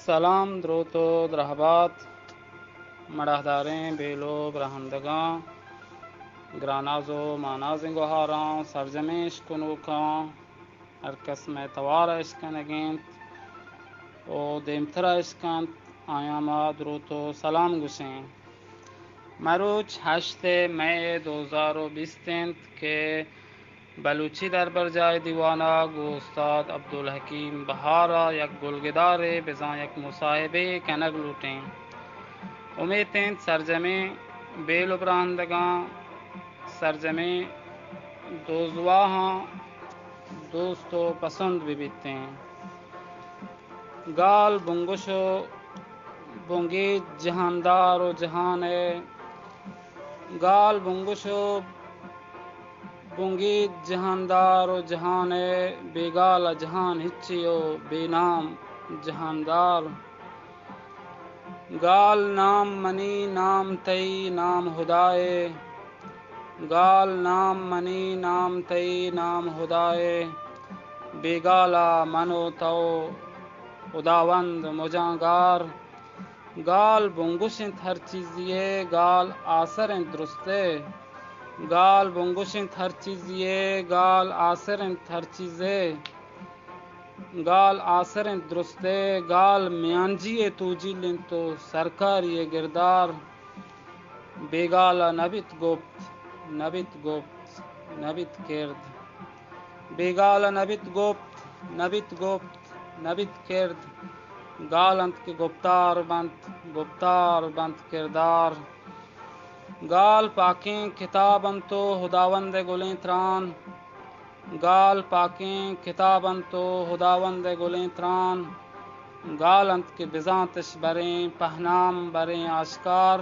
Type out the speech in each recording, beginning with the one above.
سلام، دروت ءُ درہبات مڑاہداریں بیل ءُ براہندگاں، گراناز ءُ مانازیں گوہاراں، سرجمیں اشکنوکاں، ہر کس مئے توار ءَ اشکنگ ءَ انت ءُ دیمتر ءَ اشکنت، آیاں ما دروت ءُ سلام گوشیں۔ مروچ ہشت مئی دو ہزار ءُ بیست انت کہ بلوچی دربرجاہ ءِ دیوان ءَ گوں استاد عبدالحکیم بہار ءَ یک گلگدارے بزاں یک مصاحبہ یے کنگ لوٹیں۔ امیت انت سرجمیں بیل ءُ براہندگاں، سرجمیں دوزواہاں دوست ءُ پسند بہ بیتیں۔ گال بنگش ءُ بنگیج، جہاندار ءُ جہان ءِ، گال بنگش ءُ بنگیج، جہاندار ءُ جہان ءِ، بے گال ءَ جہان ہچی ءُ بے نام جہاندار۔ گال نام منی، نام تئی، نام ہدائے۔ گال نام منی، نام تئی، نام ہدائے۔ بے گال ءَ من ءُ تو، ہداوند مجاں گار۔ گال بنگش انت ہر چیزی ءِ، گال آسر انت درست ءِ۔ گال بنگش انت ہر چیزی ءِ، گال آسر انت ہر چیز ءِ۔ گال آسر انت درست ءِ، گال میانجی ءِ توجیل انت ءُ سرکاری ءِ گردار۔ بے گال ءَ نہ بیت گپت، نہ بیت گپت، نہ بیت کرد۔ بے گال ءَ نہ بیت گپت، نہ بیت گپت، نہ بیت کرد۔ گال انت کہ گپتار بنت، گپتار بنت کردار۔ گال پاکیں کتاب انت ءُ ہداوند ءِ گلیں تران۔ گال پاکیں کتاب انت ءُ ہداوند ءِ گلیں تران۔ گال انت کہ بزانتش بریں پہنام، بریں آشکار۔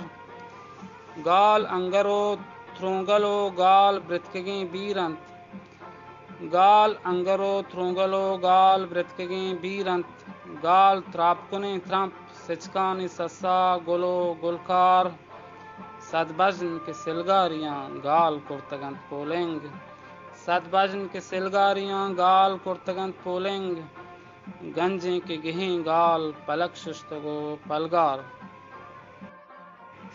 گال انگر ءُ ترونگل ءُ گال برتکگیں بیر انت۔ گال انگر ءُ ترونگل ءُ گال برتکگیں بیر انت۔ گال تراپکنیں ترمپ، سچکانی سسا، گل ءُ گلکار۔ سد بژن کہ سلگاریاں گال کرتگ انت پولنگ۔ سد بژن کہ سلگاریاں گال کرتگ انت پولنگ۔ گنجیں کہ گہیں گال پلک ششتگ ءُ پلگار۔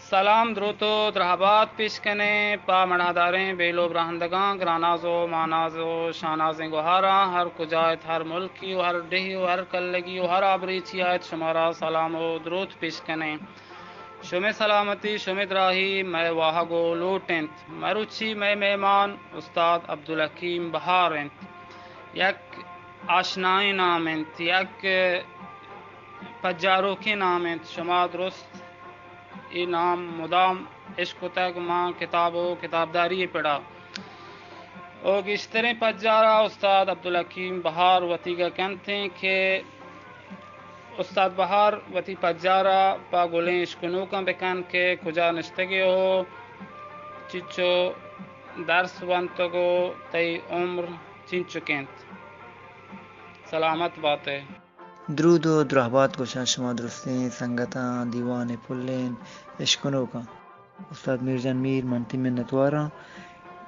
سلام، دروت ءُ درہبات پیش کنیں پہ مڑاہداریں بیل ءُ براہندگاں، گراناز ءُ ماناز ءُ شانازیں گوہاراں، ہر کجا ات، ہر ملکی ءُ ہر ڈیہی ءُ ہر کلگی ءُ ہر آبریچی ات، شمارا سلام ءُ دروت پیش کنیں۔ شمئے سلامتی، شمئے دراہی مئے واہگ ءُ لوٹ انت۔ مروچی مئے مہمان استاد عبدالحکیم بہار انت۔ یک آشنائیں نام انت، یک پجاروکیں نام انت۔ شما درست اے نام مدام اشکتگ ماں کتاب ءُ کتابداری ءِ پڑا۔ ءُ گیشتریں پجار ءَ استاد عبدالحکیم بہار وتیگ ءَ کنت ایں کہ استاد بہار، وتی پجار ءَ پہ گلیں اشکنوکاں بکن کہ کجا نشتگ ئے ءُ چنچو درس ونتگ ءُ تئی عمر چنچک انت؟ سلامت بات ئے۔ درود ءُ درہبات گوشاں شما درستیں سنگتاں، دیوان ءِ پلیں اشکنوکاں۔ استاد میرجان میر، من تئی منتواراں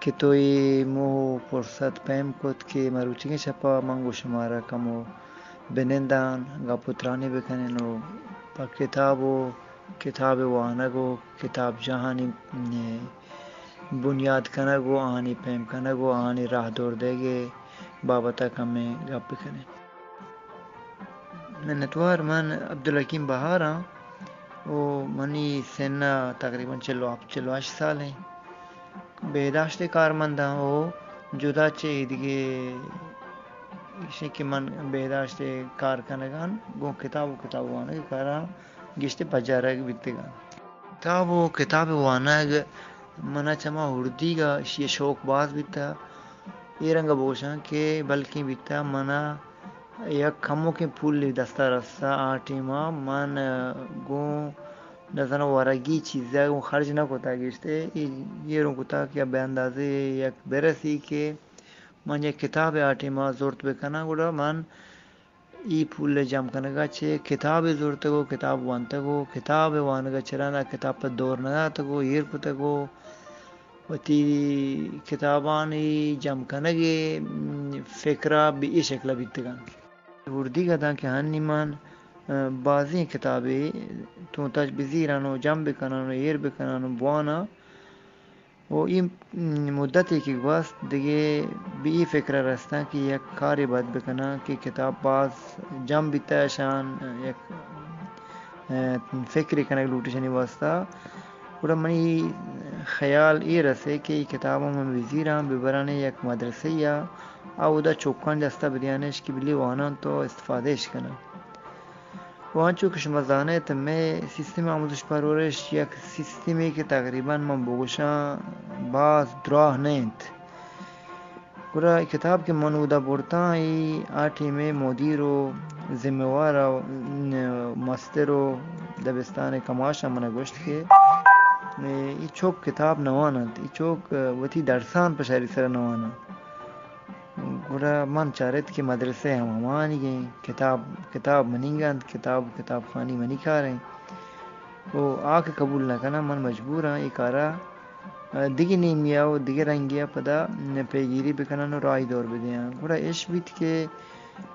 کہ تو اے موہ ءُ پرست پیم کت کہ مروچیگیں شپ ءَ من گوں شمارا کمو بننداں، گپ ءُ ترانے بکنیں ءُ پہ کتاب ءُ کتاب ءِ وانگ ءُ کتاب جاہانی بنیاد کنگ ءُ آہانی پیم کنگ ءُ آہانی راہ دور دئیگ ءِ بابت ءَ کمیں گپ بکنیں۔ منتوار، من عبدالحکیم بہار آں ءُ منی سن ءَ تقریباً چل ءُ ہپت، چل ءُ ہشت سال ایں۔ بہداشت ءِ کارمند آں ءُ جدا چہ ایدگہ ایشی کہ من بہداشت ءِ کار کنگ آں، گوں کتاب ءُ کتاب وانگ ءِ کاراں گیشتر پجارگ بیتگ آں۔ کتاب ءُ کتاب وانگ من ءَ چما ہردیگ ءَ ایشی ءِ شوق باز بیتہ۔ اے رنگ ءَ بگوشاں کہ بلکیں بیتہ من ءَ یک کموکیں پولے دست ءَ رستہ، آ ٹیم ءَ من گوں نزاناں ورگی چیزے گوں خرچ نہ کتہ، گیشتر اے ایر اوں کتہ کہ بہ اندازے یک برسی کہ من یک کتابے آ ٹیم ءَ زرت بکناں، گڑا من اے پول ءِ جم کنگ ءَ چہ کتابے زرتگ ءُ کتاب ونتگ ءُ کتاب ءِ وانگ ءَ چہ رند ءَ کتاب پہ دور نہ داتگ ءُ ایر کتگ ءُ وتی کتابانی جم کنگ ءِ فکر ءَ بہ اے شکل ءَ بیتگ آں۔ ہردیگ ءَ داں کہ ہنی من بازیں کتابے تونتاچ بزیران و جم بکنان و ایر بکنان و بوانان۔ و اے مدتے کہ گوست دگہ بہ اے فکرا رستاں کہ یک کارے بد بکناں کہ کتاب باز جم بیتہ، اشان یک، ء، فکرے کنگ لوٹی اشانی واسطہ۔ گڑا منی خیال اے رسے کہ اے کتاباں من بزیراں، ببران یک مدرسہ یا، آ اودا چکانی دستا بدیانش کہ بلی وانان تو استفادہ اش کنن۔ و انچو کہ شما زانئے، مئے سیستم آموزش پرورش یک سیستمے کہ تقریباً من بگوشاں باز دراہ نہ انت۔ گڑا اے کتاب کہ من اودا برتاں، اے آ ٹیمے مدیر و ذمہ وار و مستر و دبستان کماش من گوشت کہ اے چوک کتاب نوان انت، اے چوک وتی درسان پہ شری سر نوان انت۔ گڑا من چارت کہ مدرسہ ہم ہمانیگیں، کتاب، کتاب منیگ انت، کتاب، کتاب خانی منی کار انت۔ و آ کہ قبول نہ کناں، من مجبوراں اے کارا، ء، دگہ نیمیا و دگہ رنگیا پدا پیگیری بکناں و راہی دور بدیاں۔ گڑا اش بیت کہ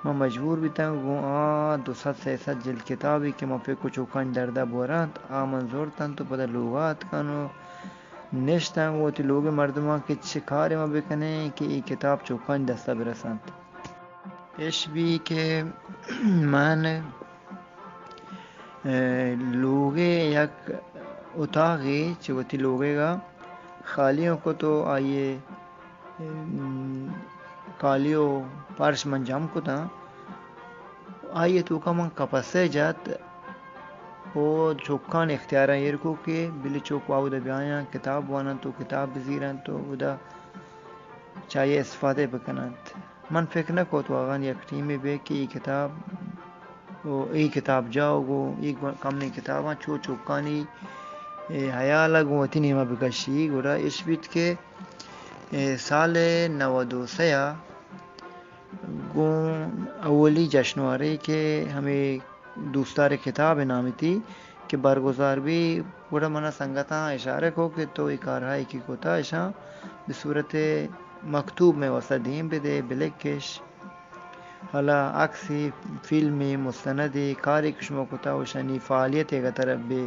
من مجبور بیتاں، گوں آ دو سد سئے سد جلد کتابے کہ من پہ کچوکانی دردا بورانت، آ من زرتنت و پدا لوگا اتکاں و نشتاں گوں وتی لوگ ء مردماں کہ چہ کارے ما بکنیں کہ اے کتاب چکانی دستا برسنت۔ اش بی کہ من، ء، لوگ ء یک اتاقے چہ وتی لوگ ء خالی اوں کت و آئی ء، م، کالی و پرش من جم کتاں۔ آئی ء توکا من کپسے جت و چکان اختیاراں ایر کو کہ بلی چک واودا بیایاں، کتاب واننت و کتاب بزیرنت و اودا چہ آئی ء استفادہ بکننت۔ من فکر نہ کت واقعاً یک ٹیمے بہ کہ اے کتاب و اے کتاب جا و گوں اے گو-، کمیں کتاباں چو چکانی، اے، حیال ء گوں وتی نیما بکشی۔ گڑا اش بیت کہ، اے، سال نود و سئے ء گوں اولی جشنوارے کہ ہمے دوستدار کتاب ء نامی تی کہ برگزار بی، گڑا منا سنگتاں اشارہ کو کہ تو اے کارہائی کہ کتا اشاں بہ صورت مکتوب مئے واسطہ دیم بدے، بلکش۔ حالا عکسی، فلمی، مستندی، کارے کہ شما کتا و اشانی فعالیت ء طرف بہ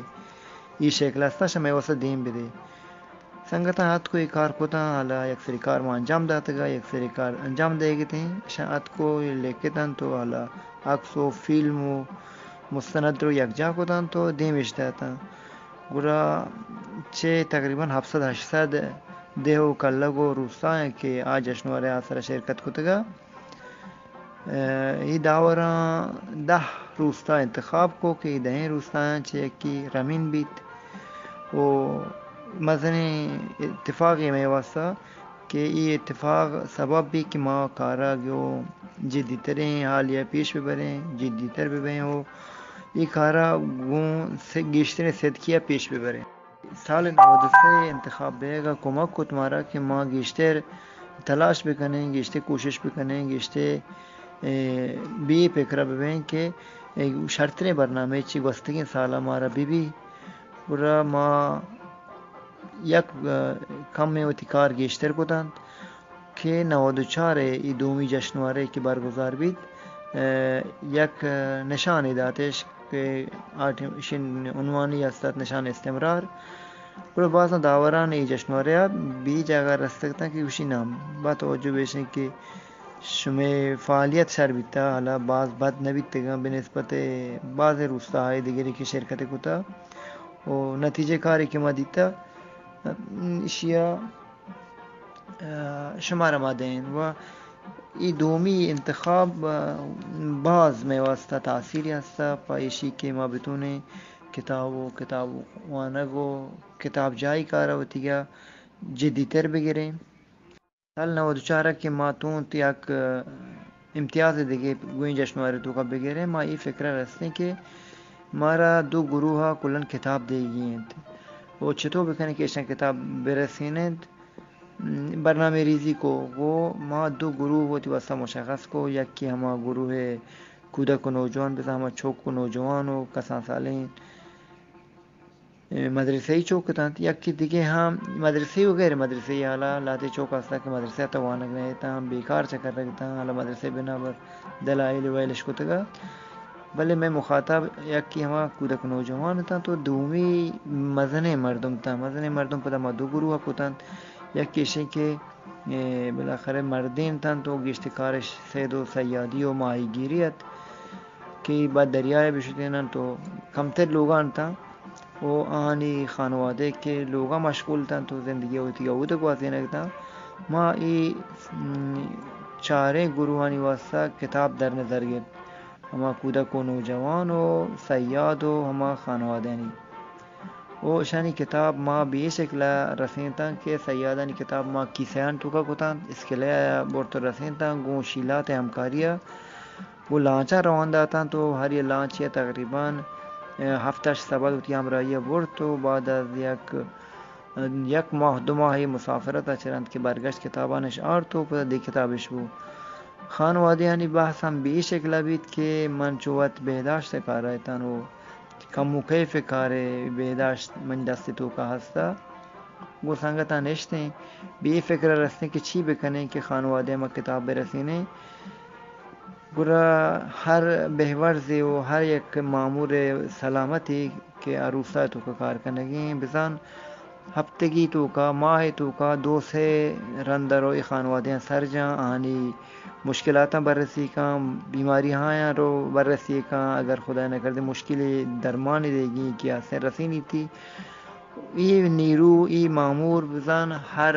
ای شکل استا شمئے واسطہ دیم بدے۔ سنگتاں اتک و اے کار کتاں، حالا یک سری کار ما انجام داتگا، یک سری کار انجام دئیگ اتیں۔ اشاں اتک و لکتنت و حالا عکس و فلم و مستند رو یکجا کتنت و دیم اش داتاں۔ گڑا چہ تقریباً ہپت سد ہشت سد دہ و کلگ و روستایاں کہ آ جشنوارے آ سرا شرکت کتگا۔ ء، اے داوراں دہ روستا انتخاب کو کہ اے دہیں روستایاں چہ یکے رمین بیت و مزنیں اتفاقے مئے واسطہ کہ اے اتفاق سبب بیت کہ ما کارا گوں جدی تریں حالیا پیش ببریں، جدی تر ببیں و اے کارا گوں سے-، گیشتریں صدقیا پیش ببریں۔ سال نود و سئے انتخاب بیگ ء کمک کت مارا کہ ما گیشتر تلاش بکنیں، گیشتر کوشش بکنیں، گیشتر، اے، بے پکرا ببیں کہ، اے، شرتریں برنامہ چی گوستگیں سالا مارا بہ بی۔ گڑا ما یک، ا، کمے وتی کار گیشتر کتنت۔ کہ نود و چار ء اے دومی جشنوارے کہ برگزار بیت، ء، یک نشانے داتش کہ آ ٹیم اشی عنوانی است ات نشان استمرار۔ گڑا بازاں داوران اے جشنوارے ء بی جاگہ رستگ تاں کہ گوشی نام با توجہ بیشیں کہ شمے فعالیت شر بیتا، حالا باز بد نہ بیتگاں بہ نسبت بازیں روستاہائے دگرے کہ شرکت کتا و نتیجہ کارے کہ ما دیتا، اشیا ء، شمارا ما دئیں۔ و اے دومی انتخاب، ء، باز مئے واسطہ تاثیرے ہستہ، پہ ایشی کہ ما بتونیں کتاب و کتاب وانگ و کتاب جائی کارا وتیگا جدی تر بگریں۔ سال نود و چار ء کہ ما تونت یک، ء، امتیاز دگہ گوئیں جشنوارے توکا بگریں، ما اے فکرا رستیں کہ مارا دو گروہ ء کلن کتاب دیگی انت و چطور بکنیں کہ ایشاں کتاب برسیننت۔ برنامہ ریزی کو، گو ما دو گروہ وتی واسطہ مشخص کو، یکی ہما گروہ کودک و نوجوان، بزاں ہما چوک و نوجوان و کسان سالیں، اے، مدرسہ ای چوک اتنت، یکی دگہ ہم مدرسہ ای و غیر مدرسہ ای، حالا لہتے چوک ہستا کہ مدرسہ تا وانگ نہ اتاں، بیکار چکر رگتاں، حالا مدرسہ بنا بر دلائل ویلش کتگا۔ بلے مئے مخاطب یکے ہما کودک نوجوان اتاں تو دومی مزنیں مردم اتاں۔ مزنیں مردم پدا ما دو گروہ کتنت۔ یکے ایشیں کہ، اے، بالاخرہ مردین اتاں تو گیشتر کارش صید و صیادی و ماہی گیری ات کہ بعد دریائے بشتینن تو کمتر لوگان اتاں و آہانی خانوادہ کہ لوگا مشغول اتاں تو زندگی وتی اود گوازینگ اتاں۔ ما اے، م، چاریں گروہانی واسطہ کتاب در نظر گرت۔ ہما کودک و نوجوان و صیاد و ہما خانوادہانی۔ و اشانی کتاب ما بے شکلا رسینتاں کہ صیادانی کتاب ما کیسہان توکا کتاں، اسکلے آیا برت و رسینتاں، گوں شیلات ہمکاریا گوں لانچا روان داتاں تو ہر یہ لانچیا تقریباً، اے، ہفت ہشت سبد وتی ہمراہیا برت و بعد از یک یک ماہ دو ماہے مسافرت ء چہ رند کہ برگشت کتابانش آرت و پدا دگہ کتابش بو۔ خانوادیانی بحث ہم بے شکل ء بیت کہ من چو وت بہداشت ء کار ء اتاں و کم و کیف ء کار ء بہداشت منی دست ء توکا ہست ء گوں سنگتاں نشتیں، بے فکر ء رستیں کہ چی بکنیں کہ خانوادہ ء ما کتاب برسینیں۔ گڑا ہر بہورزے و ہر یک مامور ء سلامتی کہ آ روستا ء توکا کار کنگی ایں، بزان ہپتگی توکا، ماہ ء توکا دو سے رند ء رو اے خانوادیاں سر جاں، آہانی مشکلاتاں بررسی کاں، بیماریہایاں رو بررسی کاں، اگر خدا نکردہ مشکلے درمانے دیگی کہ آسے رسینیتی، اے نیرو، اے مامور بزان ہر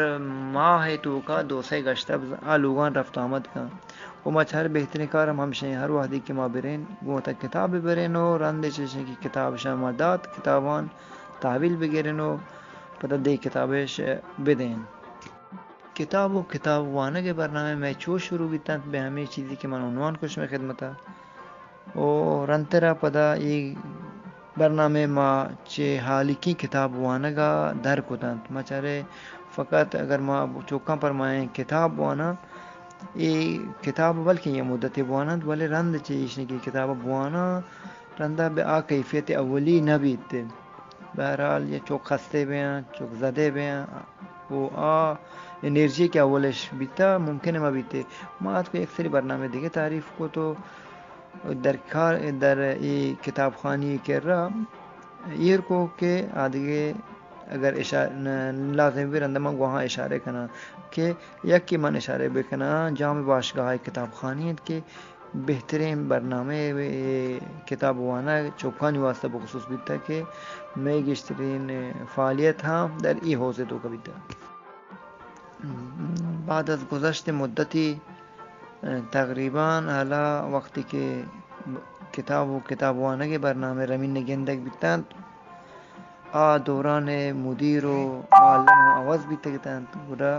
ماہ ء توکا دو سے گشتہ بزان آ لوگان رفت آمد کاں۔ و ما چار بہترین کار ہم ہمشیں، ہر وہدی کہ ما برین گوں وتا کتاب برین و رندے چشیں کہ کتاب شاں ما دات، کتابان تحویل بگرین و پدا دے کتابش بدین۔ کتاب و کتاب وانگ ء برنامہ مئے چو شروع بیتنت بہ ہمے چیزی کہ من عنوان کو شمئے خدمتا۔ و رندترا پدا اے برنامہ ما چہ حالیکیں کتاب وانگا در کتنت۔ ما چارے فقط اگر ما چوکاں پر مائیں کتاب واناں، اے کتاب بلکیں یہ مدتے بواننت، بلے رند چہ ایشنی کہ کتاب بواناں، رندا بہ آ کیفیت اولی نہ بیت۔ بہرحال، یہ چوک خستے بیاں، چوک زدے بیاں، و آ انرژی کہ اولش بیتا، ممکن ما بیتے۔ ما اتکو یک سری برنامہ دیگہ تعریف کو تو در کار، در ای کتابخانی کرا ایر کو کہ آدگہ اگر اشارہ لازم بی رندا من گوہاں اشارہ کناں کہ یکی من اشارہ بکناں جام باشگاہ کتابخانی انت کہ بہترین برنامہ اے کتاب وانگ چوکانی واسطہ بخصوص بیتا کہ مئے گیشترین فعالیت ہاں در ای حوزے توکا بیتا۔ بعد از گذشت مدتی، تقریباً حالا وقتی کہ کتاب و کتاب وانگ برنامہ رمین گندگ بیتنت، آ دوران مدیر و معلم ہم عوض بیتگ اتنت، گڑا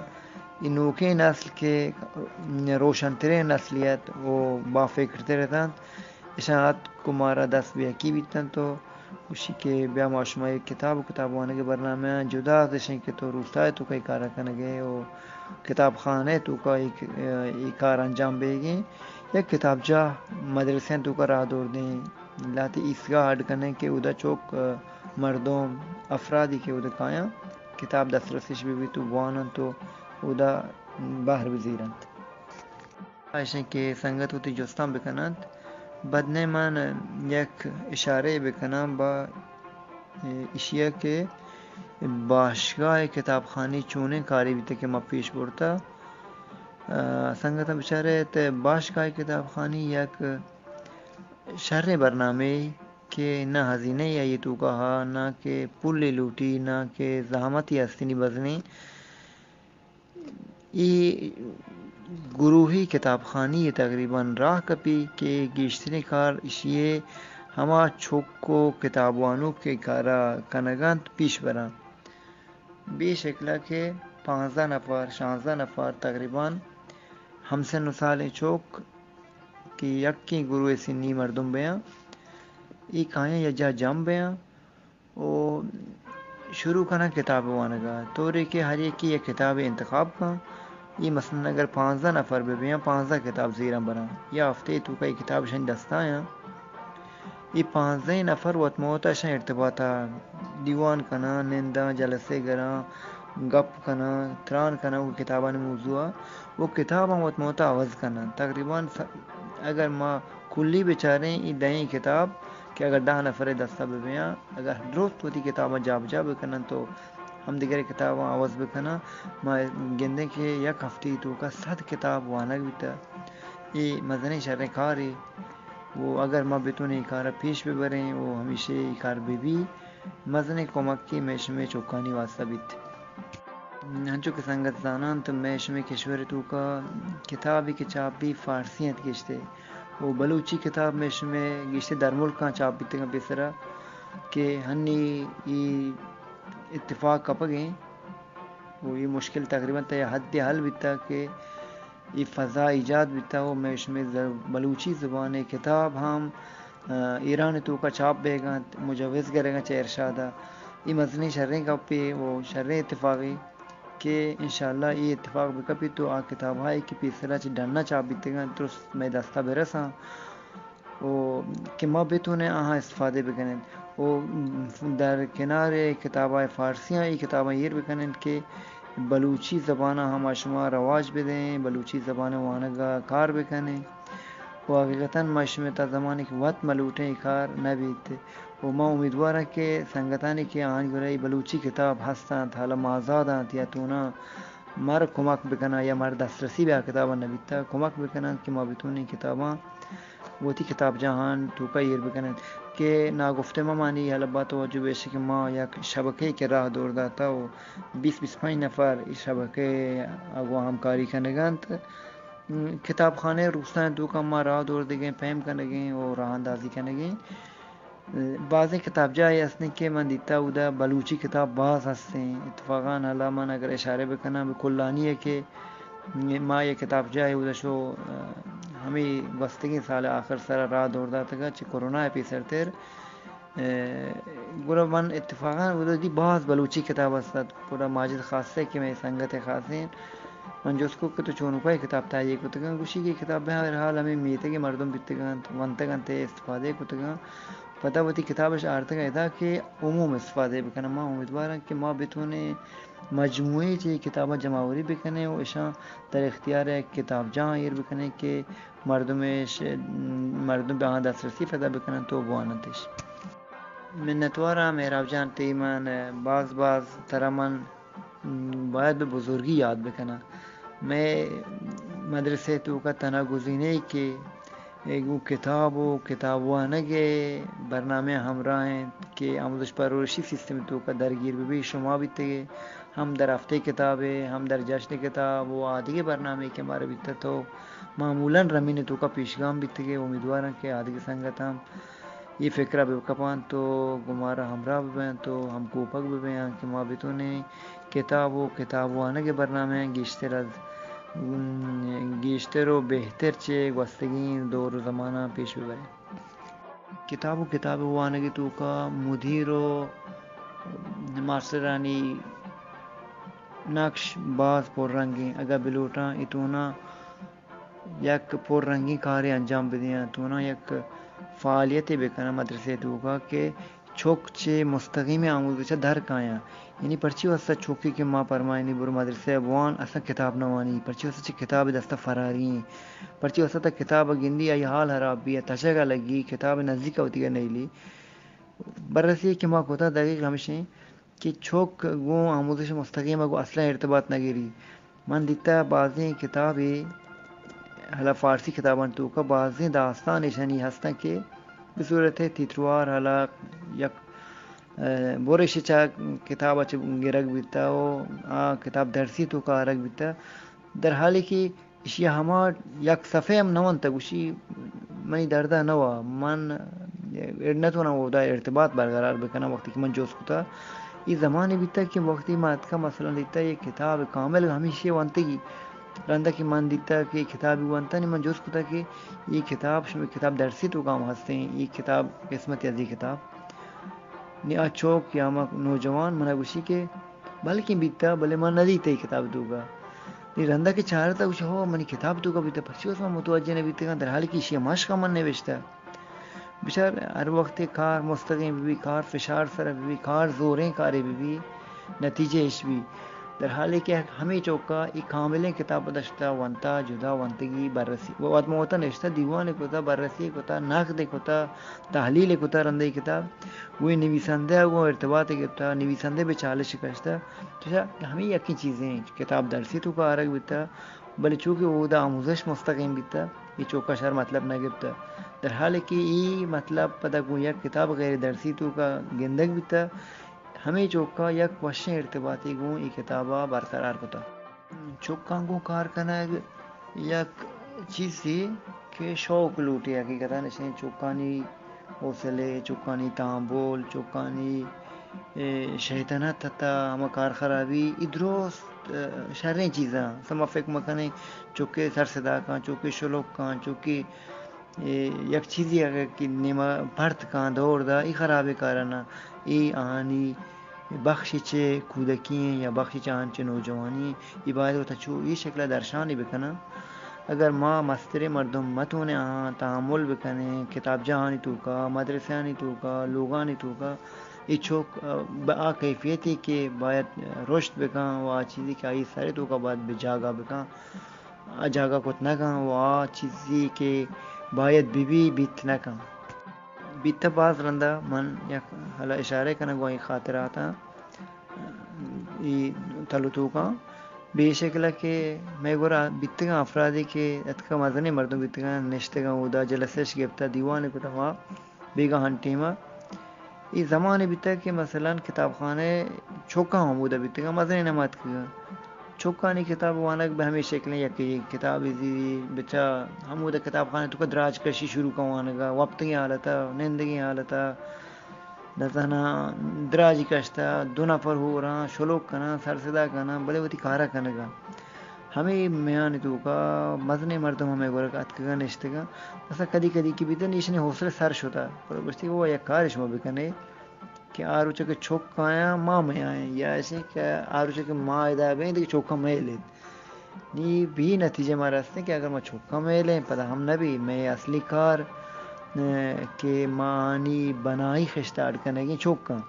اے نوکیں نسل کہ روشنتریں نسلی ات و بافکرتر اتنت، اشاں اتک و مارا دست بہ یکی بیتنت و گوشی کہ بیا ما شما یک کتاب و کتاب وانگ برنامہ آں، جدا از اشیں کہ تو روستائے توکا اے کارا کنگے و کتاب خانہ توکا اے، اے کار انجام بیگیں، یک کتابجاہ مدرسیں توکا راہ دور دیں۔ لہتے ایستگاہ اڈ کنیں کہ اودا چوک، ء، مردم، افرادی کہ اودا کایاں کتاب دسترسش بہ بیت و بواننت و اودا بہر بزیرنت۔ ایشیں کہ سنگت وتی جستاں بکننت، بدنے من یک اشارے بکناں با ایشیا کہ باشگاہ کتابخانی چونیں کاری بیتے کہ ما پیش برتا۔ ء، سنگتاں بچارے تے باشگاہ کتابخانی یک شریں برنامہ کہ نہ ہزینہ ای آئی توکا ہا، نہ کہ پلے لوٹی، نہ کہ زحمتی ہستنی بزنی۔ ای گروہی کتابخانی تقریباً راہ کپی کہ گیشتریں کار اشی ہما چک و کتاب وانوک کہ کارا کنگانت پیش براں۔ بے شکلا کہ پانزدہ نفر، شانزدہ نفر تقریباً ہمسن و سالیں چوک کہ یکیں گروہ سنی مردم بیاں، ای کایاں یا جا جم بیاں و شروع کناں کتاب وانگا، طورے کہ ہر یکے یک کتابے انتخاب کن۔ ای مثلاً اگر پانزدہ نفر بہ بیاں، پانزدہ کتاب زیراں براں، یا ہفتے توکا ای کتاب شانی دستایاں۔ اے پانزدہیں نفر وت مہ وتا اشاں ارتباطا دیوان کناں، ننداں، جلسے گراں، گپ کناں، تران کناں، او کتابانی موضوعا، او کتاباں وت مہ وتا عوض کناں۔ تقریباً س-، اگر ما کلی بچاریں اے دہیں کتاب کہ اگر دہ نفرے دستا ببیاں، اگر درست وتی کتاباں جابجا بکنن تو ہم دگرے کتاباں عوض بکنن، ما گندیں کہ یک ہفتے توکا صد کتاب وانگ بیتا۔ اے مزنیں شریں کارے و اگر ما بتونیں اے کارا پیش ببریں و ہمیشہ اے کار ببی، مزنیں کمکے مئے شمئے چکانی واسطہ بیت۔ انچو کہ سنگت زاننت، مئے شمئے کشور توکا کتابے کہ چاپ بی فارسی انت گشتے و بلوچی کتاب مئے شمئے گشتے درملکاں چاپ بیتگاں پیسرا کہ ہنی ای اتفاق کپگیں و ای مشکل تقریباً تا حدے حل بیتا کہ ای فضا ایجاد بیتا و مئے شمئے ز-، بلوچی زبان کتاب ہم، آ، ایران توکا چاپ بیگا انت، مجوز گرگا چہ ارشادا۔ ای مزنیں شریں گپے و شریں اتفاقے کہ انشاءاللہ ای اتفاق بکپیت و آ کتابہایی کہ پیسرا چہ ڈنا چاپ بیتگاں درست مئے دستا برساں و کہ ما بتونیں آہاں استفادہ بکنیں و در کنار کتابای فارسیاں ای کتاباں ایر بکنیں کہ بلوچی زبانا ہم ما شما رواج بدیں، بلوچی زبان وانگا کار بکنیں و حقیقتاً ما شمئے تا زمانے کہ وت ملوٹیں ای کار نبیت و ما امیدواراں کہ سنگتانی کہ آہانی گورا ای بلوچی کتاب ہستنت، حالا مازاد انت یا تونا مر کمک بکناں یا مر دسترسی بہ آ کتاباں نبیتا، کمک بکناں کہ ما بتونیں کتاباں وتی کتابجاہان توکا ایر بکنن کہ ناگفتے مہ مانی۔ حالا با توجہ بیش کہ ما یک شبکے کہ راہ دور داتا و بیست بیست پنچ نفر ای شبکے اگوا ہمکاری کنگنت۔ کتابخانہ روستائیں توکا ما راہ دور دگیں، پیم کنگیں و راہ اندازی کنگیں۔ بازیں کتابجاہے ہستیں کہ من دیتا اودا بلوچی کتاب باز ہستیں۔ اتفاقاً حالا من اگر اشارہ بکناں بہ کلانی ء کہ ما یک کتابجاہے اودا شو، ہمے گوستگیں سال آخر سرا راہ دور داتگا چہ کرونا ء پیسرتر۔ گڑا من اتفاقاً اودا دی باز بلوچی کتاب ہست ات۔ گڑا ماجد خاصہ کہ مئے سنگت خاصیں، من جست کو کہ تو چونکا اے کتاب تہیہ کتگاں؟ گوشی کہ کتاب بہرحال ہمے میتگ ء مردم بیتگاں، ونتگ انت، استفادہ کتگاں۔ پدا وتی کتابش آرتگ ادا کہ عموم استفادہ بکنن۔ ما امیدواراں کہ ما بتونیں مجموعی چہ کتاباں جمع آوری بکنیں و اشاں در اختیار کتابجاہاں ایر بکنیں کہ مردمش، مردم بہ آہاں دسترسی پیدا بکنن تو بواننتش۔ منتواراں مہراب جان، تئی من باز باز ترا من باید بہ بزرگی یاد بکناں۔ مئے مدرسہ توکا تنا گزینے کہ گوں کتاب و کتاب وانگ ء برنامہ ہمراہ انت کہ آموزش پرورشی سیستم توکا درگیر بہ بی، شما بیتگے ہم در ہفتہ کتاب ء ہم در جشن کتاب و آدگہ برنامہ کہ مارا بیتہ تو معمولاً رمین توکا پیشگام بیتگے۔ امیدواراں کہ آدگہ سنگت ہم اے فکر ء بہ کپاں تو گوں مارا ہمراہ بہ بنت و ہمکوپگ بہ بیاں کہ ما بتونیں کتاب و کتاب وانگ ء برنامہ ء گیشتر از، گیشتر و بہتر چہ گوستگیں دور و زماناں پیش بہ بریں۔ کتاب و کتاب وانگ ء توکا مدیر و ماسٹرانی نقش باز پررنگیں۔ اگاں بلوٹاں اتونا یک پر رنگیں کارے انجام بدیاں، تونا یک فعالیتے بکناں مدرسہ توکا کہ چک چہ مستقیمیں آموزش ء در کایاں۔ یعنی پرچی واسطہ چکے کہ ما پرمائینی برو مدرسہ ء بوان، اصلاً کتاب نہ وانی، پرچی واسطہ چہ کتاب دست ء فراری ایں، پرچی واسطہ تا کتاب ء گندی آئی حال حراب بی، تچگ ء لگی، کتاب نزیک ء وتی ء نیلی۔ بررسی کہ ما کتا دقیق ہمشیں کہ چک گوں آموزش مستقیم ء گوں اصلاً ارتباط نہ گری۔ من دیتا بازیں کتابے، حالا فارسی کتابانی توکا بازیں داستان ایشانی ہستن کہ بہ صورت تیتروار حالا یک، ء، برش چا کتاب چ گرگ بیتا و آ کتاب درسی توکا آرگ بیتا، در حالی کہ ایشی ء ہما یک صفحہ ہم نہ ونتگ، گوشی منی درد ء نہ وا، من نہ توناں اودا ارتباط برقرار بکناں۔ وقتی کہ من جست کتا، اے زمانے بیتا کہ وقتی من اتکا مثلاً دیتا یہ کتاب کامل ہمیشی ونتگی، رندا کہ من دیتا کہ کتابی ونتا، نی من جست کتا کہ یہ کتاب شمی کتاب درسی توکا ہم ہستیں، یہ کتاب قسمت از یہ کتاب۔ نی آ چوک یا ہما نوجوان منا گوشی کہ بلکیں بیتا، بلے من نہ دیتا اے کتاب توکا۔ نی رندا کہ چارتا گوشی ہو منی کتاب توکا بیتا، پرچی واسطہ من متوجہ نہ بیتگاں، در حالی کہ ایشی مشق من نوشتہ۔ بچار ہر وقت کار مستقیم بی، کار فشار سر بی، کار زوریں کارے بی، نتیجہ اش بی۔ در حالی کہ ہمے چوکا ای کاملیں کتاب داشتہ، ونتا، جدا ونتگی، بررسی، و وت من وتا نشتہ دیوانے کتا، بررسی کتا، نقد کتا، تحلیل کتا رندہ ای کتاب، گوں نویسندہ گوں ارتباط گپتا، نویسندہ بہ چالش کشتہ، چشا ہمے یکیں چیزیں کتاب درسی توکا آرگ بیتا، بلے چونکہ اودا آموزش مستقیم بیتا، ای چوکا شر مطلب نہ گپتا۔ در حالی کہ ای مطلب پدا گوں یک کتاب غیر درسی توکا گندگ بیتا، ہمے چوکا یک وشیں ارتباطے گوں ای کتابا برقرار کتا۔ چکاں گوں کار کنگ یک چیزے کہ شوق لوٹی، حقیقتاً اشیں چکانی حوصلے، چکانی تامبول، چکانی، اے، شیطنت حتی ہما کار خرابی، ای درست، اے، شریں چیزاں۔ سما فکر مکنیں چکے سر صدا کن، چکے شلوک کن، چکے اے یک چیزے اگہ کہ نیما پرت کاں دور دا، ای خرابیں کاراں نہ، ای آہانی بخش چہ کودکی ایں یا بخش چہ آہان چہ نوجوانی ایں، ای باید وتا چو ای شکل درشانی بکناں۔ اگر ما مستریں مردم متونیں آہاں تحمل بکنیں، کتابجاہانی توکا، مدرسہانی توکا، لوگانی توکا، ای چوک، آ، بہ آ کیفیتی کہ باید رشد بکن و آ چیزی کہ آئی سر توکا باید بہ جاگہ بکن، آ جاگہ کت نہ کن و آ چیزی کہ باید بہ بی، بیت نہ کن۔ بیتہ باز رندا من یک حالا اشارہ کنگ گوں ای خاطراتاں، ای تلتوکاں۔ بے شکل کہ مئے گورا بیتگاں افرادے کہ اتکا مزنیں مردم بیتگاں، نشتگاں اودا جلسہ اش گپتا، دیوان کتا، ما بیگاہان ٹیما اے زمانے بیتگ کہ مثلاً کتابخانہ چکاں ہمودا بیتگاں، مزنیں نہ اتکگاں۔ چکانی کتاب وانگ بہ ہمے شکلیں، یکے کتابے زیری بچا ہمودا کتابخانہ توکا دراج کشی شروع کن وانگا، وپتگیں حالتا، نندگیں حالتا، نزاناں دراجی کشتا، دو نفر ہوراں، شلوک کناں، سر صدا کناں، بلے وتی کارا کنگا۔ ہمے میان توکا مزنیں مردم ہمے گورا اتکگاں نشتگاں۔ بس کدی کدی کہ بیتن ایشانی حوصلہ سر شتا۔ پر گوشتی، او یک کارے شما بکنے کہ آ روچا کہ چک آیاں، ما میائیں، یا ایشیں کہ آ روچا کہ ما ادا بیں، دگہ چکاں میلیں۔ نی بی نتیجہ ما رستیں کہ اگر ما چکاں میلیں، پدا ہم نبی، مئے اصلی کار، اے، کہ ما آنی بنائی خشت اڈ کنگیں چکاں۔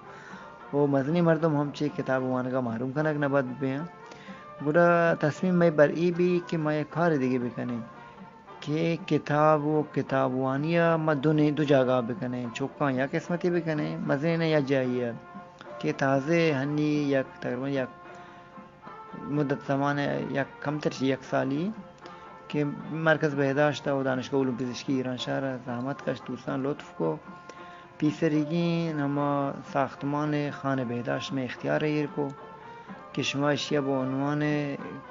او مزنیں مردم ہم چہ کتاب وانگا محروم کنگ نہ بد بیاں۔ گڑا تصمیم مئے بر ای بی کہ ما یک کار دگہ بکنیں کہ کتاب و کتابوانی ء ما دو نے-، دو جاگہ بکنیں، چکاں یک قسمتی بکنیں، مزنیں یک جاہی ء کہ تازہ ہنی یک تقریباً یک مدت زمان ء یک کمتر چہ یک سالی کہ مرکز بہداشت ء و دانشگاہ علوم پزشکی ایرانشہر ء زحمت کشت، دوستاں لطف کو۔ پیسریگیں ہما ساختمان خانہ بہداشت مئے اختیار ء ایر کو کہ شما اشی ء بہ عنوان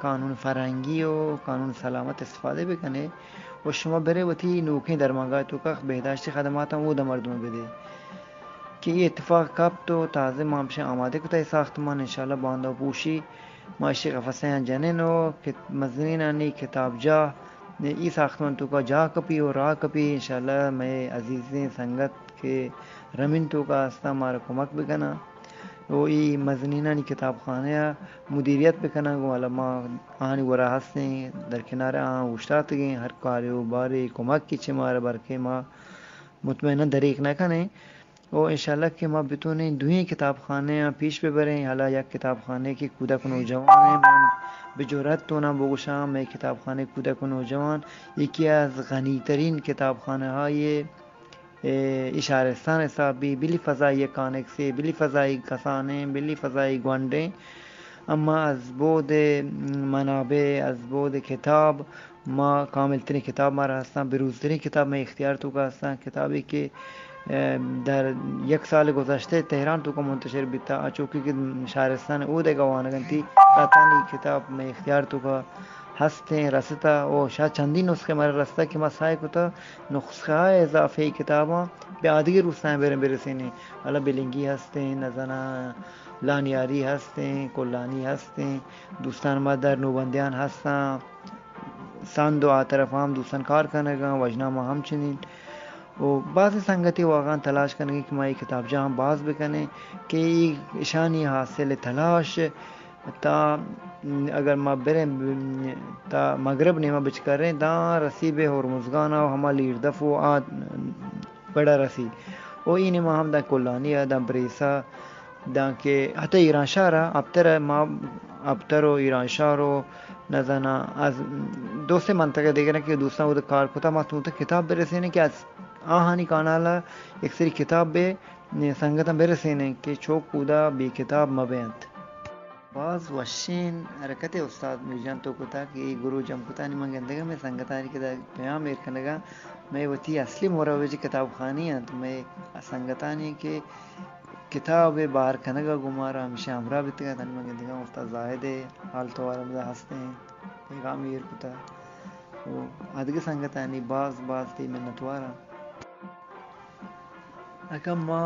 قانون فرہنگی و قانون سلامت استفادہ بکنے و شما برے وتی نوکیں درمانگاہ توکا بہداشتی خدماتاں اودا مردم بدے کہ اے اتفاق کپت و تازہ ما ہمشہ آمادہ کتا اے ساختمان انشاءاللہ باندا پوشی۔ ما اشی قفسیاں جنین و کت-، مزنینانی کتابجاہ ای ساختمان توکا جاہ کپی و راہ کپی، انشاءاللہ مئے عزیزیں سنگت کہ رمین توکا ہستاں مارا کمک بکناں و ای مزنینانی کتابخانہ ء مدیریت بکناں، گوں حالا ما آہانی گورا ہستیں، در کنار آہاں اوشتاتگیں، ہر کارے و بارے کمک کہ چہ مارا برکے ما مطمئناً دریغ نہ کنیں۔ و انشاءاللہ کہ ما بتونیں دوئیں کتابخانہ آں پیش ببریں، حالا یک کتابخانہ کہ کودک و نوجوان ہیں، من بہ جرات تونا بگوشاں، مئے کتابخانہ کودک و نوجوان یکی از غنی ترین کتابخانہ ہائی، اے، ای شہرستان حساب بی، بلی فضائی کانکسے، بلی فضائی کسانیں، بلی فضائی گونڈیں، اما از بود منابع، از بود کتاب، ما کامل ترین کتاب مارا ہستاں، بروز ترین کتاب مئے اختیار توکا ہستاں، کتابے کہ، اے، در یک سال گذشتہ تہران توکا منتشر بیتا، آ چوکی کہ شہرستان اودگا وانگ انتی، آتانی کتاب مئے اختیار توکا ہستیں، رستا و شاید چندین نسخے مارا رستا کہ ما سعی کتا نسخہ اضافی کتاباں بہ آدگہ روستاں بریں برسینیں، حالا بلنگی ہستیں، نزاناں لانیاری ہستیں، کلانی ہستیں، دوستان ما در نوبندیان ہستاں، سند و آ طرف ہم دوستان کار کنگاں، وژنامہ ہم چنین۔ و بعض سنگتے واقعاً تلاش کنگی کہ ما اے کتابجاہ ہم باز بکنیں کہ ای اشانی حاصل تلاش تا اگر ما بریں تا مغرب نیمہ بچکریں داں رسی بہ ہرمزگان و ہما لیردف و آ بڑا رسی۔ و ای نیمہ ہم داں کلانی ء داں بریسا داں کہ حتی ایران شہر ء ابتر ء ما ابتر و ایرانشہر و نزاناں از دو سے منطقہ دگراں کہ دوستاں اود کار کتا، ما تونتا کتاب برسینیں کہ از آہانی کانالا یک سری کتاب بہ سنگتاں برسینیں کہ چوک اودا بے کتاب مہ بینت۔ باز وشیں حرکتے استاد میرجان تو کتا کہ اے گروہ جم کتا، نی من گندگا مئے سنگتانی کہ دا پیام ایر کنگا، مئے وتی اصلی مروج کتاب خانی انت، مئے سنگتانی کہ کتاب ء بہر کنگ ء گوں مارا ہمیشہ ہمراہ بیتگ انت۔ ہنی من گندگاں استاد زاہد ء حال توار ہمدا ہست انت، پیغام ایر کتگ و ادگہ سنگتانی باز باز تئی منتوار آں۔ اگاں ما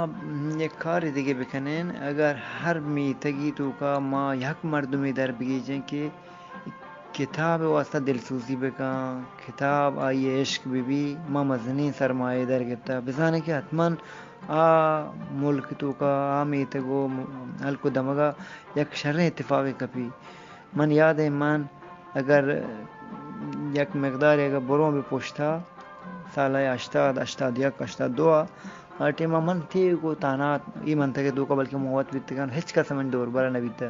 یک کارے دگہ بکنین، اگر ہر میتگی توکا ما یک مردمے در بگیجیں کہ کتاب ء واسطہ دلسوزی بکن، کتاب آئی ء عشق بہ بی، ما مزنیں سرمایہ در گپتہ۔ بزانیں کہ حتماً آ ملک توکا، آ میتگ و م-، ہلک و دمگا یک شریں اتفاقے کپی۔ من یاد ایں، من اگر یک مقدارے اگر بروں بہ پشتا، سال ء ہشتاد، ہشتاد یک، ہشتاد دو ء، آ ٹائم ء من تیوک و تہنا اے منطقہ ء توکا بلکہ من وت بیتگاں، ہچ کس منی دور برا نہ بیتہ۔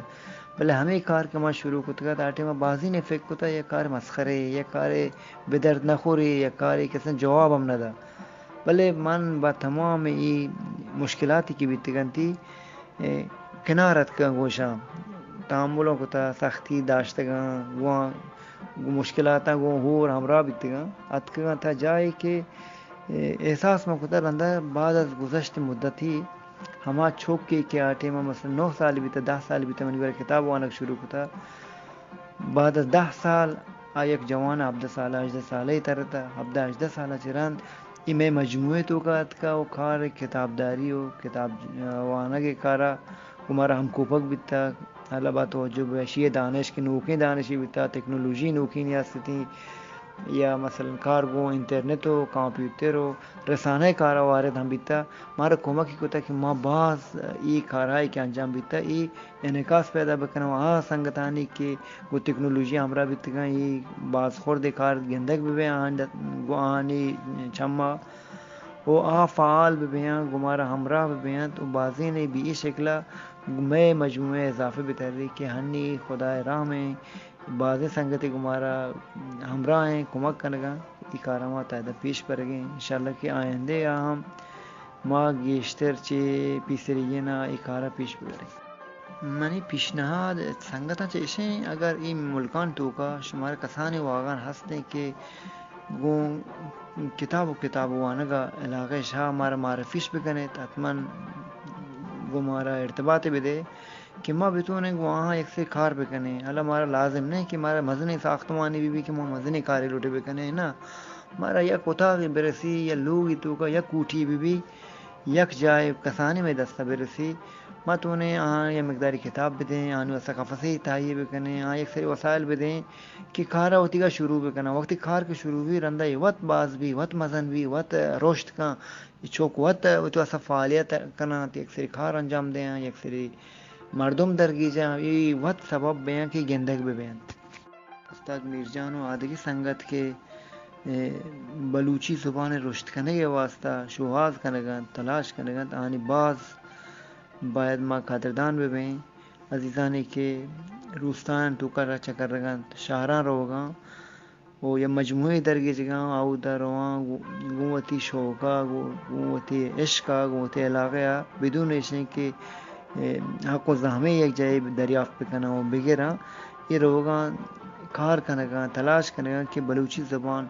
بلے ہمے کار کہ من شروع کتگ ات، آ ٹائم ء بازینے فکر کتہ، یک کار مسخرے، یک کارے بہ درد نہ خوری، یک کارے کسے جواب ہم نہ دا۔ بلے من با تمام اے مشکلاتے کہ بیتگ انتی، اے، کنار اتکاں گوشاں، تحملوں کتہ، سختی داشتگاں، گوں، گوں مشکلاتاں گوں ہور ہمراہ بیتگاں، اتکگاں تا جاہے کہ، اے، احساس من کتہ رندا بعد از گذشت مدتی ہما چوکے کہ آ ٹائما مثلاً نو سال بیتہ، دہ سال بیتہ منی گورا کتاب وانگ شروع کتہ، بعد از دہ سال آ یک جوان ہبدہ سالہ، ہژدہ سالہ ء ترتہ، ہبدہ ہژدہ سالہ چہ رند اے مئے مجموعہ ء توکا اتکا و کار کتابداری و کتاب وانگ ء کارا گوں مارا ہمکوپگ بیتگ۔ اللہ با توجہ بہ اشی ء دانش کہ نوکیں دانشے بیتگ، تکنولوژی نوکیں نیاستیں یا مثلاً کار گوں انٹرنیٹ و کمپیوٹر و رسانہ ء کارا وارد ہم بیتگ، مارا کمکی کتگ کہ ما باز اے کارہایی کہ انجام بیتگ، اے انعکاس پیدا بکناں و آ سنگتانی کہ گوں تکنولوژی ہمراہ بیتگاں، اے بازخوردے کار گندگ بہ بیں، آہاں گوں آہانی چما و آ فعال بہ بیاں، گوں مارا ہمراہ بہ بیاں و بازینے بہ اے شکلا مئے مجموعہ اضافہ بتری کہ ہنی خدائے رحم ایں، بازیں سنگتے گوں مارا ہمراہ ایں، کمک کنگاں، اے کاراں ما تاہدا پیش برگیں۔ انشاءاللہ کہ آیندہ آ ہم ما گیشتر چہ پیسریگیں ء اے کار ء پیش ببریں۔ منی پیشنہاد سنگتاں چہ اشیں، اگر اے ملکان توکا شمارا کسانیں واگان ہستیں کہ گوں کتاب و کتاب وانگ ء علاقہ شاہ مارا معرفیش بکنیت، حتماً گوں مارا ارتباط بدے کہ ما بتونیں گوں آہاں یک سری کار بکنیں۔ حالا مارا لازم نہ کہ مارا مزنیں ساختمانے بہ بی کہ ما مزنیں کارے لوٹے بکنیں، نہ، مارا یک اتاقے برسی یا لوگے توکا یک کوٹی بہ بی، یک جاہے کسانیں مئے دستا برسی، ما تونیں آہاں یک مقدارے کتاب بدیں، آہانی واسطہ قفسے تہیہ بکنیں، آہاں یک سری وسائل بدیں کہ کارا وتیگا شروع بکناں۔ وقتی کار کہ شروع بی، رندا اے وت باز بی، وت مزن بی، وت رشد کن، اے چوک وت وتی واسطہ فعالیت کناں، یک سری کار انجام دیاں، یک سری مردم درگیجاں، اے وت سبب بیاں کہ گندگ ببینت۔ استاد میرجان و آدگہ سنگت کہ، اے، بلوچی زبان ء رشد کنگ ء واسطہ شوہاز کنگ ء انت، تلاش کنگ ء انت، آہانی باز باید ما قدردان بہ بیں۔ عزیزانی کہ روستان توکا را چکرگ ء انت، شہران روگ ء انت و یا مجموعے درگیجگ ء انت، اودا رواں گوں، گوں وتی شوق ء، گوں، گوں وتی عشق ء، گوں وتی علاقہ ء، بدون ایشیں کہ، اے، حق و زحمے یک جاہے دریافت بکناں و بگراں۔ اے روگاں کار کنگاں، تلاش کنگاں کہ بلوچی زبان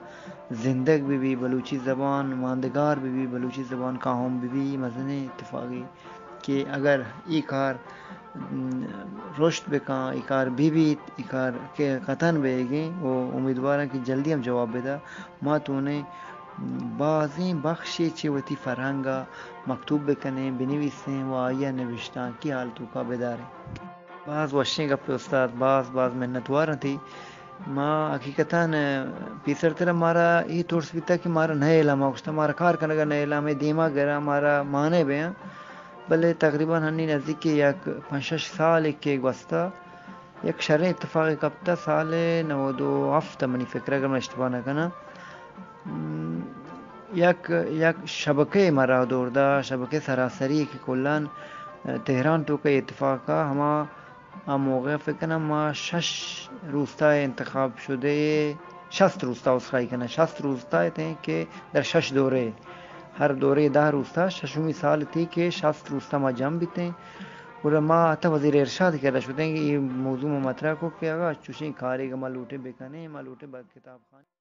زندگ بہ بی، بلوچی زبان ماندگار بہ بی، بلوچی زبان کاہم بہ بی، اے مزنیں اتفاقے کہ اگر اے کار، م، رشد بکاں، اے کار بہ بیت، اے کار کہ قطعاً بیگیں و امیدواراں کہ جلدی ہم جواب بدا، ما تونیں بازیں بخشے چہ وتی فرہنگ ء مکتوب بکنیں، بنویسیں و آئی ء نبشتانکی حال توکا بداریں۔ باز وشیں گپے استاد، باز باز منتوار انت۔ ما حقیقتاً پیسرتر مارا اے ترس بیتا کہ مارا نئے علم ء گوشتا، مارا کار کنگا نئے علم ء دیما گرا مارا مانے بیاں۔ بلے تقریباً ہنی نزدیک یک پنچ شش سال کہ گوستا یک شریں اتفاقے کپتا، سال نود و ہفت منی فکر اگر من اشتباہ نہ کناں۔ م، یک، یک شبکہ مارا دور دا، شبکہ سراسری کہ کلاً، ء، تہران توکا اتفاقا ہما آ موقع فکر کناں ما شش روستا انتخاب شدہ، شست روستا، عذرخواہی کناں، شست روستا اتیں کہ در شش دورے، ہر دورے دہ روستا، ششمی سال تی کہ شست روستا ما جم بیتیں۔ گڑا ما حتی وزیر ارشاد کرا شدیں کہ یہ موضوع ما مطرح کو کہ اگا چوشیں کارے کہ ما لوٹیں بکنیں، ما لوٹیں با کتاب خانہ